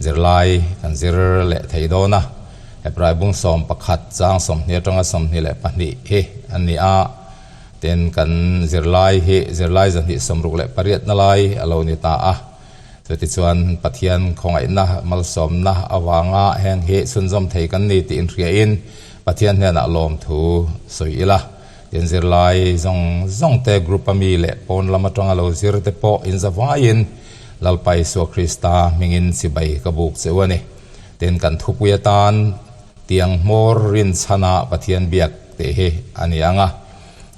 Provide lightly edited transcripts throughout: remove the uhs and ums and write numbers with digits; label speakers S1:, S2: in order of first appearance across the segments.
S1: Zirlai kan zir leh thei dawn a, Hebrai bung 11 chang 20 atanga 22 hi an ni a, tin kan zirlai hi zirlai 268 na lai a lo ni ta a, chutichuan Pathian khawngaihna malsawmna avanga heng hi chhunzawm thei kan ni tih inhriain Pathian hnenah lawmthu sawi ila, tin zirlai zawng zawng te group a mi leh pawn lam atanga lo zir te pawh inzavaiin Lalpa Isua Krista hmingin chibai ka buk che u a ni. Tin, kan thupui atan tiang hmawr rinchhana Pathian biak tih hi a ni ang a.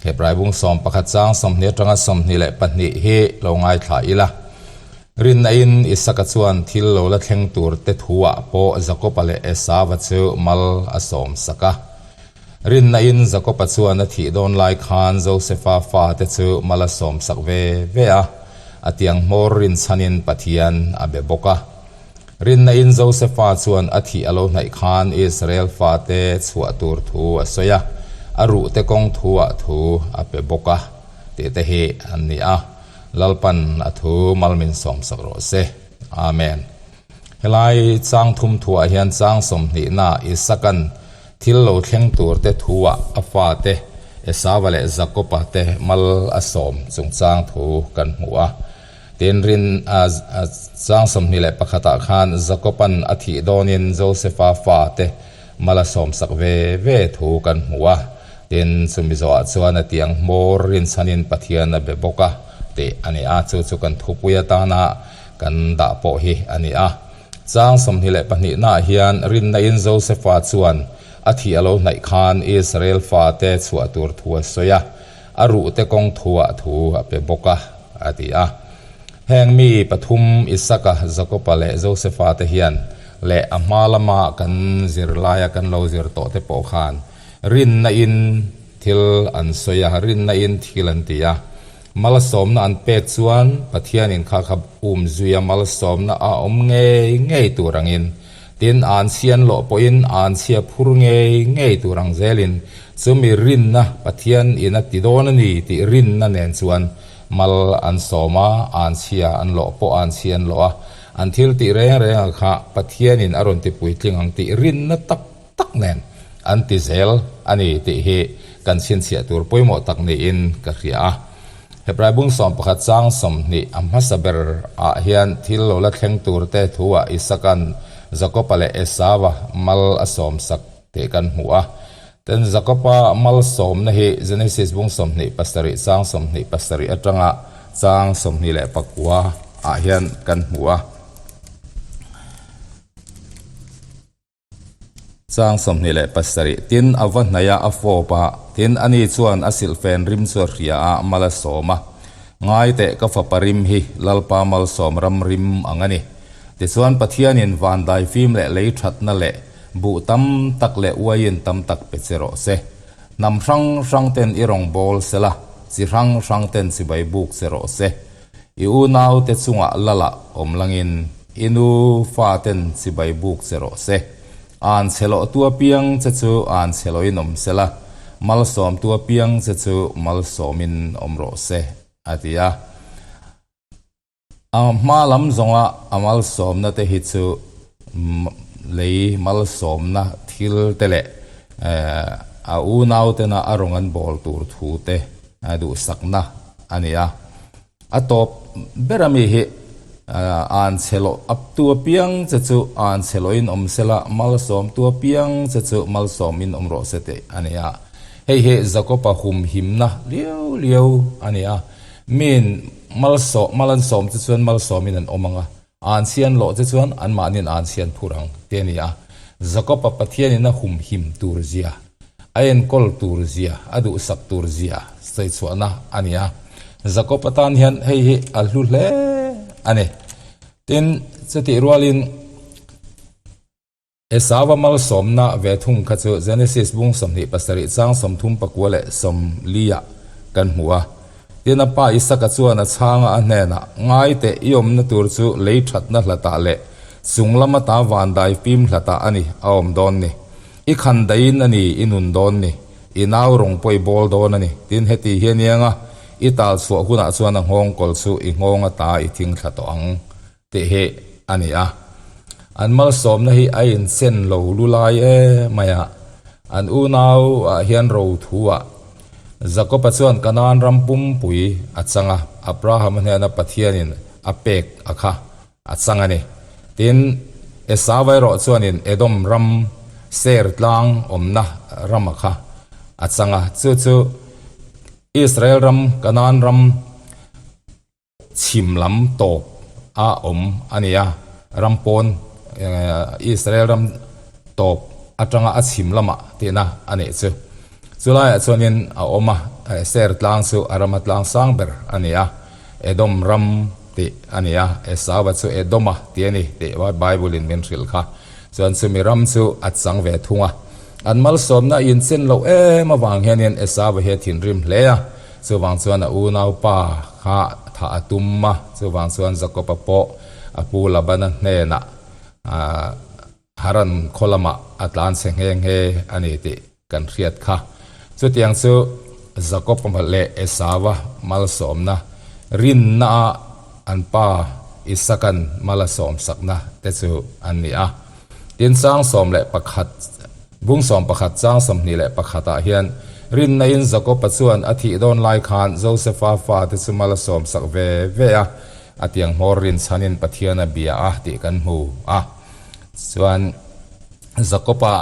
S1: Hebrai bung 11 chang 20 atanga 22 hi lo ngaithla ila. Rinna-in Isaka chuan thil lo la thleng tur te thu-ah pawh Jakoba leh Esava chu mal a sawm sak a. Rinna-in Jakoba chuan a thih dawn lai khan Josefa fate chu mal a sawm sak ve ve a, a tiang hmawr rinchhanin Pathian a be bawk a. Rinna-in Josefa chuan a thih a lo hnaih khan Israel fate chhuah tur thu a sawi a, a ruhte kawng thu-ah thu a pe bawk a, tih te hi an ni a. Lalpan a thu mal min sawm sak rawh se. Amen. Helai chang thum thuah hian chang 20na Isakan thil lo thleng tur te thuah a fate Esava leh Jakoba te mal a sawm chungchang thu kan hmu a. Tin rin chang 21 ah khan Jakoban a thih dawnin Josefa fate mal a sawm sak ve ve thu kan hmu a. Tin chumi zawhah chuan a tiang hmawr rinchhanin Pathian a be bawk a tih a ni a, chu chu kan thupui atana Kan dah pawh hi a ni a. Chang 22 naah hian rinna-in Josefa chuan a thih a lo hnaih khan Israel fate chhuah tur thu a sawi a, a ruhte kawng thuah thu a pe bawk a, a ti a. Heng mi pathum Isaka, Jakoba leh Josefa te hian leh a hma lama kan zir laia kan lo zir tawh te pawh khan rinna-in thil an sawi a, rinna-in thil an ti a. Malsawmna an pek chuan Pathianin kha kha um zuia malsawmna a awm ngei ngei tur angin, tin an chhian loh pawhin an chhia phur ngei ngei tur ang zelin chumi rinna Pathian in a ti dawn a ni tih rinna nen chuan mal an sawm a, an chhia an loh pawh an chhia an loh a, an thil tih reng reng a kha Pathianin a rawn ti puitling ang tih rinna tak tak nen an ti zel a ni tih hi kan chhinchhiah tur pawimawh tak niin ka hria a. Hebrai bung 11 chang 20 a hmasa ber ah hian thil lo la thleng tur te thu ah Isakan Jakoba leh Esau-a mal a sawm sak tih kan hmu a. Tin Jakoba mal sawmna hi Genesis bung 27 chang 27 atanga chang 29 ah hian kan hmu a. Chang 27, Tin, a va hnaih a, a fawp a, tin, ani chuan a silhfen rim chu a hria a, mal a sawm a. Ngai teh, ka fapa rim hi Lalpa malsawm ram rim ang a ni. Tichuan, Pathianin van daifim leh lei thatna leh buh tam tak leh uaiin tam tak pe che rawh se. Hnam hrang hrang ten i rawn bawl sela, chi hrang hrang ten chibai buk che rawh se. I unaute chungah lala awm langin i nu faten chibai buk che rawh se. An chhe loh tu apiang che chu an chhe lohin awm se la, malsawm tu apiang che chu malsawmin awm rawh se, a ti a. A hma lam zawnga a malsawmna te hi chu lei malsawmna thil te leh a unautena a rawn an bawl tur thu te duhsakna a ni a. A tawp ber ami hi an chhe loh a tu apiang che chu an chhe lohin awm se la, malsawm tu apiang che chu malsawmin awm rawh se tih a ni a. Hei hi Jakoba humhimna liau liau a ni a. Miin malsawm mal an sawm che chuan malsawmin an awm ang a, an chhian loh che chuan anmahniin an chhian phur ang tih a ni a. Jakoba Pathianin a humhim tur zia. A enkawl tur zia, a duhsak tur zia sawi chhuahna a ni a. Jakob atan hian hei hi a hlu hle a ni. Tin, chutih rualin Esau-a malsawmna ve thung kha chu Genesis bung 27 chang 34 leh 40-ah kan hmu a. Tin, a pa Isaka chuan a chhanga a hnenah, Ngai teh, i awmna tur chu lei thatna hlatah leh chung lama ta vandai fim hlatah a ni a awm dawn ni. I khan daiin a ni, i nun dawn ni, i nau rawng pawh i bawl dawn a ni, tin heti hi a niang a, i tal chhuah hunah chuan a nghawng kawl chu i nghawng ata i thing thla tawh ang tih hi a ni a. An malsawmna hi a inchen lo lu lai em mai a, an unau ah hian ro thu ah Jakob-a chuan Kanaan ram pumpui a chang a, Abraham-a hnena Pathianin a pek a kha a chang a ni. Tin, Esau erawh chuanin Edom ram Seir tlang awmna ram a kha a chang a, chu chu Israel ram Kanaan ram chhim lam tawp a awm a ni a, ram pawn Israel ram tawp atanga a chhim lamah tihna a nih chu. Chulaiah chuanin a awm a, Seir tlang chu a rama tlang sang ber a ni a, Edom ram tih a ni a, Esau-a chu Edom-a tih a ni tih Bible in min hrilh kha. Chuan chumi ram chu a chang ve thung a, an malsawmna a inchen loh em avang hianin Esau-a hi a thinrim hle a, Chuvang chuan a unaupa kha thah a tum a, chuvang chuan Jakob-a pawh a pu Labana hnenah Haran khaw lamah a tlan chhe nghe nghe a ni tih kan hriat kha. Chutiang chu Jakob-a leh Esau-a malsawmna rinna a an pa Isaka'n mal a sawmsakna te chu an ni a. Tin, chang 11, bung 11 chang 21 ah hian rinna-in Jakob-a chuan a thih dawn lai khan Josefa fate chu mal a sawmsak ve ve a, a tiang hmawr rinchhanin Pathian a bia a tih kan hmu a. Chuan Jakob-a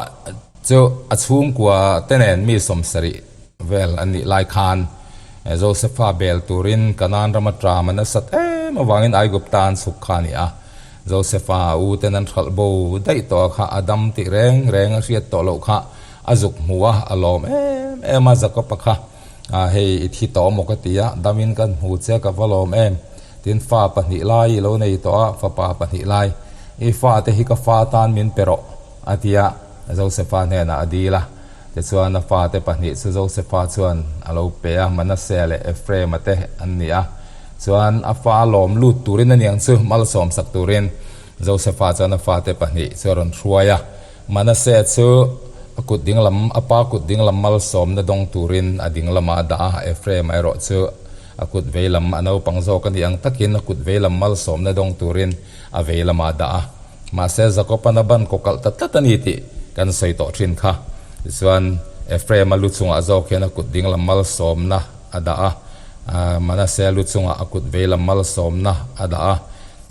S1: chu a chhungkua te nen mi 70 vel an nih lai khan Josefa bel turin Kanaan rama ṭam a nasat em avangin Aigupta an chhuk kha a ni a. Josefa a u ten an hralh bo daih tawh a kha a dam tih reng reng a hriat tawh loh kha a zuk hmu a, a lawm em em a Jakob-a kha hei i thi tawh maw ka ti a, damin kan hmu che ka va lawm em, tin fa pahnih lai i lo nei tawh a, fapa pahnih lai i fa te hi ka fa tan min pe rawh a ti a, Josefa hnenah a dil a, tichuan a fate pahnih chu Josefa chuan a lo pe a, Manasseh leh Ephraim-a te an ni a. Chuan a fa lawm lut turin a niang chu malsawmsak turin Josefa chuan a fate pahnih chu a rawn hruai a. Manasseh chu a kut dinglam, a pa kut dinglam malsawmna dawng turin a dinglamah a dah a, Ephraim-a erawh chu a kut veilam, a naupang zawk a nih ang takin a kut veilam malsawmna dawng turin a veilamah a dah a. Mahse, Jakob-a'n a ban kawkalh ta tlat a ni tih kan sawi tawh thin kha. Tichuan, Ephraim-a lu chungah zawk hian a kut dinglam malsawmna a dah a, Manasea lu chungah a kut veilam malsawmna a dah a.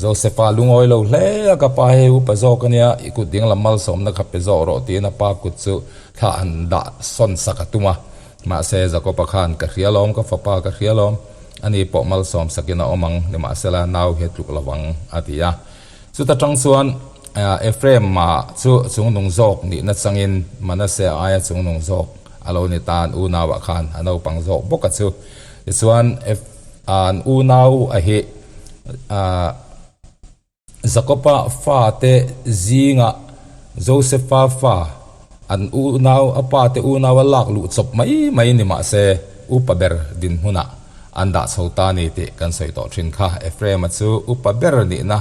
S1: Josefa lungawi lo hle a, Ka pa hei upa zawk a nia, i kut dinglam malsawmna kha pe zawk rawh tiin a pa kut chu thla an dah sawn sak a tum a. Mahse, Jakob-a khan, Ka hria lawm, ka fapa ka hria lawm, ani pawh malsawm sakin a awm ang, nimahsela nau hi a tluk lo ang, a ti a. Chuta tang chuan Ephraim-a chu chungnung zawk nihna changin Manasseh aia chungnung zawk a lo ni ta, an unauah khan a naupang zawk bawk a chu. Tichuan an unau a hi Jakob-a fate zingah Joseph-a fa an unau a pate unau a lak luh chawp mai mai ni mah se upa ber dinhmunah an dah chho ta ni tih kan sawi tawh thin kha. Ephraim-a chu upa ber nihna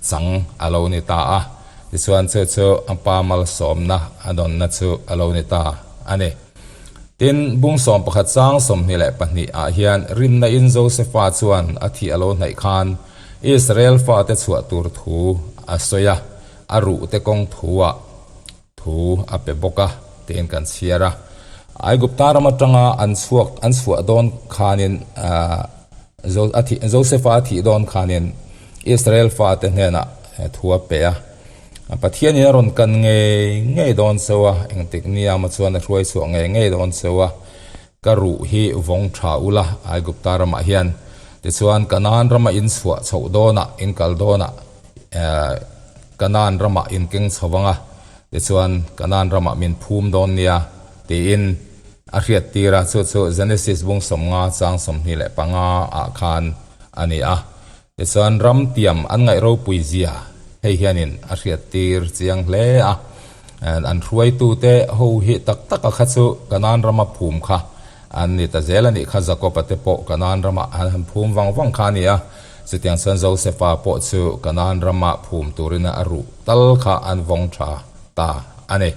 S1: chang a lo ni ta a, tichuan chu chu a pa malsawmna a dawnna chu a lo ni ta a ni. Tin, bung 11 chang 22 ah hian rinna in Josefa chuan a thih a lo hnaih khan Israel fate chhuah tur thu a sawi a, a ruhte kawng thu ah Thu a pe bawk a, tiin kan chhiar a. Aigupta ram atanga an chhuak an chhuah dawn khanin Josefa a thih dawn khanin Israel fate hnenah thu a pe a. Pathianin a rawn kan ngei ngei dawn cheu a, engtik nia maw chuan a hruai chhuah ngei ngei dawn cheu a. Ka ruh hi vawng tha ula Aigupta ramah hian. Tichuan Kanaan rama in chhuah chhoh dawnah, in kal dawnah Kanaan ramah in keng chho vang a, tichuan Kanaan ramah min phum dawn nia tiin a hriat tir a, chu chu Genesis bung 50 chang 25 ah khan a ni a. Tichuan ram tiam an ngaih ropui zia hei hianin a hriat tir chiang hle a, an hruaitute ho hi tak taka kha chu Kanaan rama phum kha An ni ta zel a nih kha Jakob-a te pawh Kanaan ramah an han phum vang vang kha a ni a, chutiang chuan Josefa pawh chu Kanaan rama phum turin a ruh tal kha an vawng tha ta a ni.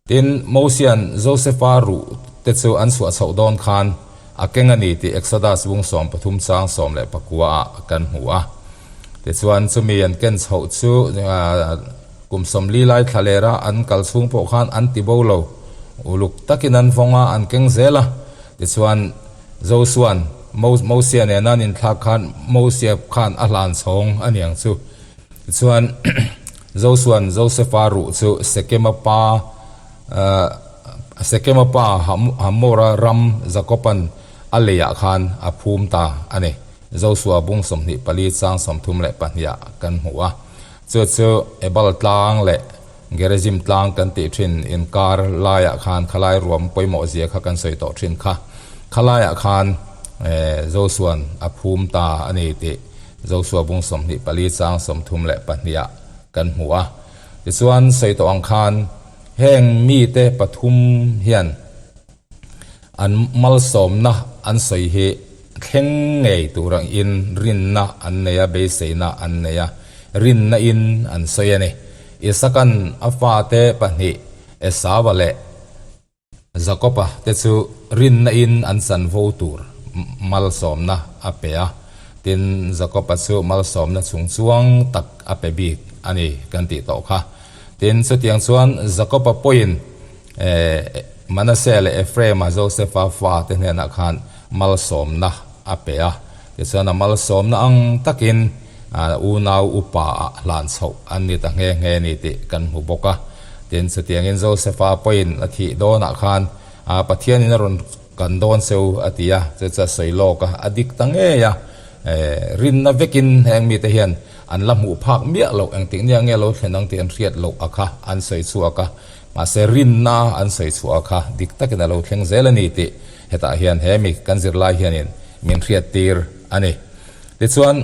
S1: Tin, Mosia'n Josefa ruh te chu an chhuah chhoh dawn khan a keng a ni tih Exodus bung 13 chang 19 ah kan hmu a. Tichuan, chumi an ken chhoh chu. Kum 40 lai thlalera an kal chhung pawh khan an ti bo lo. Uluk takin an vawng a, an keng zel a. Tichuan, Josua'n Mosia nena an inthlak khan Mosia khan a hlan chhawng a niang chu. Tichuan, Josua'n Josefa ruh chu Sekema pa Sekema pa Hamora ram Jakoba'n a leiah khan a phum ta a ni. Josua bung 24 chang 32 ah kan hmu a. Chu chu Ebal tlang leh Gerizim tlang kan tih thin inkar laiah khan khalai ruam pawimawh zia kha kan sawi tawh thin kha. Khalaiah khan Josua'n a phum ta a ni tih Josua bung 24 chang 32 ah kan hmu a. Tichuan sawi tawh ang khan heng mite pathum hian An malsawmna an sawi hi thleng ngei tur angin rinna an nei a, beiseina an nei a, rinna in an sawi a ni. Isaka'n a fate pahnih Esauva leh Jakoba te chu rinna in an chanvo tur malsawmna a pe a, tin Jakoba chu malsawmna chungchuang tak a pe bik a ni kan tih tawh kha. Tin, chutiang chuan Jakoba pawhin Manasseh leh Ephraim-a Josefa fate hnenah khan malsawmna a pe a. Tichuan a malsawmna ang takin unau upa-ah hlan chhoh an ni ta nghe nghe ni tih kan hmu bawk a. Tin, chutiangin Josefa pawhin a thih dawnah khan Pathianin a rawn kan dawn seu a ti a, chu chu a sawi lawk a, a dik ta ngei a. Rinna vekin heng mite hian an la hmuh phak miah loh, engtik nia nge lo thlen ang tih an hriat loh a kha an sawi chhuak a. Mahse rinna an sawi chhuah a kha dik takin a lo thleng zel a ni tih hetah hian he mi kan zirlai hianin min hriattir a ni. Tichuan,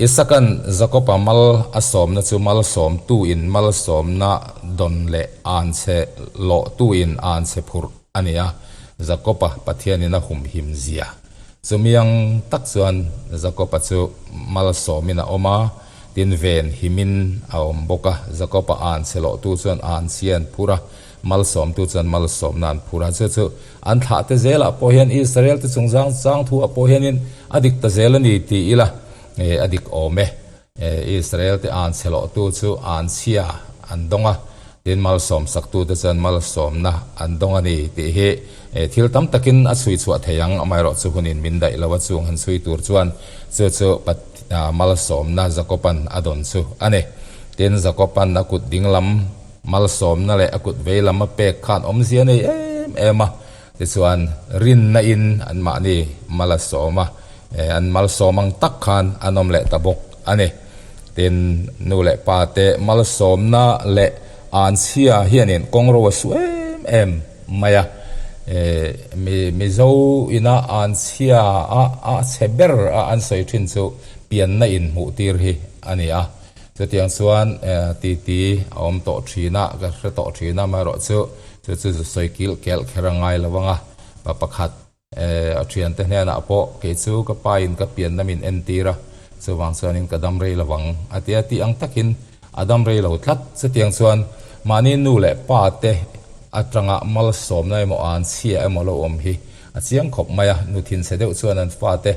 S1: Isaka'n Jakoba mal a sawmna chu malsawmtuin malsawmna dawn leh anchhe lawhtuin anchhe phurh a ni a, Jakoba Pathianin a humhim zia. Chumi ang tak chuan Jakoba chu malsawmin a awm a, Tin ven himin a awm bawk a, Jakob-a an chhe lawhtu chuan an chhia an phur a, malsawmtu chuan malsawmna an phur a. Chu chu an thlah te zelah pawh hian Israel te chung zang chang thu ah pawh hianin a dik ta zel a ni ti ila a dik awm e. Israel te an chhe lawhtu chu an chhia an dawng a, Tin, malsawm saktute chuan malsawmna an dawng a ni tih hi thil tam takin a chhui chhuah thei ang. Amaherawhchu hunin min daih lo a, chung han chhui tur chuan chu chu malsawmna Jakoba'n a dawn chu a ni. Tin, Jakoba'n a kut dinglam malsawmna leh a kut veilam a pek khan awmzia a nei em em a, tichuan rinna in anmahni mal a sawm a, an malsawm ang tak khan an awm leh ta bawk a ni. Tin, nu leh pa te malsawmna leh anchhia hianin kawngro a su em em mai a. Mizo ina anchhia a a chhe ber a an sawi thin chu pianna in hmuh tir hi a ni a. Chutiang chuan titi a awm tawh thin a, ka hre tawh thin a, amaherawh chu chu chu sawi kilh kelh kher a ngai lo ang a, pa pakhat A thiante hnenah pawh kei chu ka pa in ka pianna min entir a, chuvang chuanin ka dam rei lo ang a ti a, tih ang takin a dam rei lo tlat. Chutiang chuan mahni nu leh pa te atanga malsawmna emaw an chhia emaw lo awm hi a chiang khawp mai a, nu thinchhe deuh chuan an fate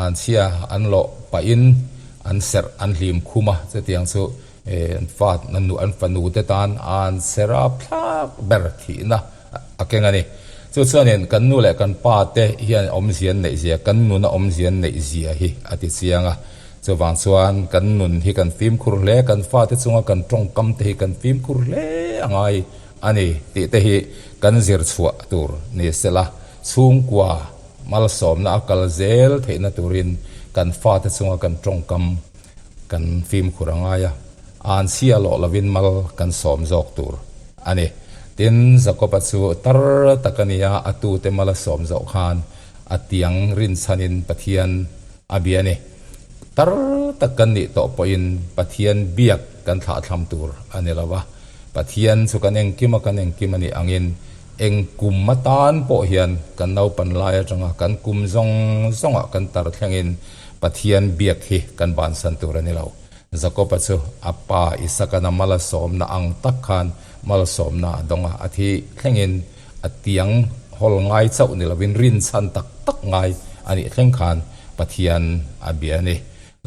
S1: an chhia an lawh pahin an serh an hlim khum a, chutiang chu an fa an fanu te tan an chhe rapthlak ber thihna a keng a ni. Chu chuanin kan nu leh kan pa te hian awmzia an neih zia, kan nuna awmzia an neih zia hi a ti chiang a. Chuvang chuan kan nun hi kan fimkhur hle, kan fate chunga kan tawngkam te hi kan fimkhur hle a ngai a ni tih te hi kan zir chhuah tur ni sela, chhungkua malsawmna a kal zel theihna turin kan fate chunga kan tawngkam kan fimkhur a ngai a, an chhia lawh lovin mal kan sawm zawk tur a ni. Tin, Jakob-a chu tar tak a ni a, a tute mal a sawm zawh khan a tiang rinchhanin Pathian a bia a ni. Tar tak kan nih tawh pawhin Pathian biak kan thlahthlam tur a ni lo va, Pathian chu kan engkim a, kan engkim a nih angin eng kum atan pawh hian kan naupan lai atanga kan kum zawng zawngah kan tar thlengin Pathian biak hi kan bansan tur a ni lo. Jakob-a chu a pa Isaka'n a mal a sawmna ang tak khan malsawmna a dawng a, a thi thlengin a tiang hawl ngai chauh ni lovin rinchhan tak tak ngai a nih thleng khan Pathian a bia a ni.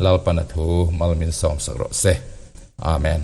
S1: Lalpan a thu mal min sawmsak rawh se. Amen.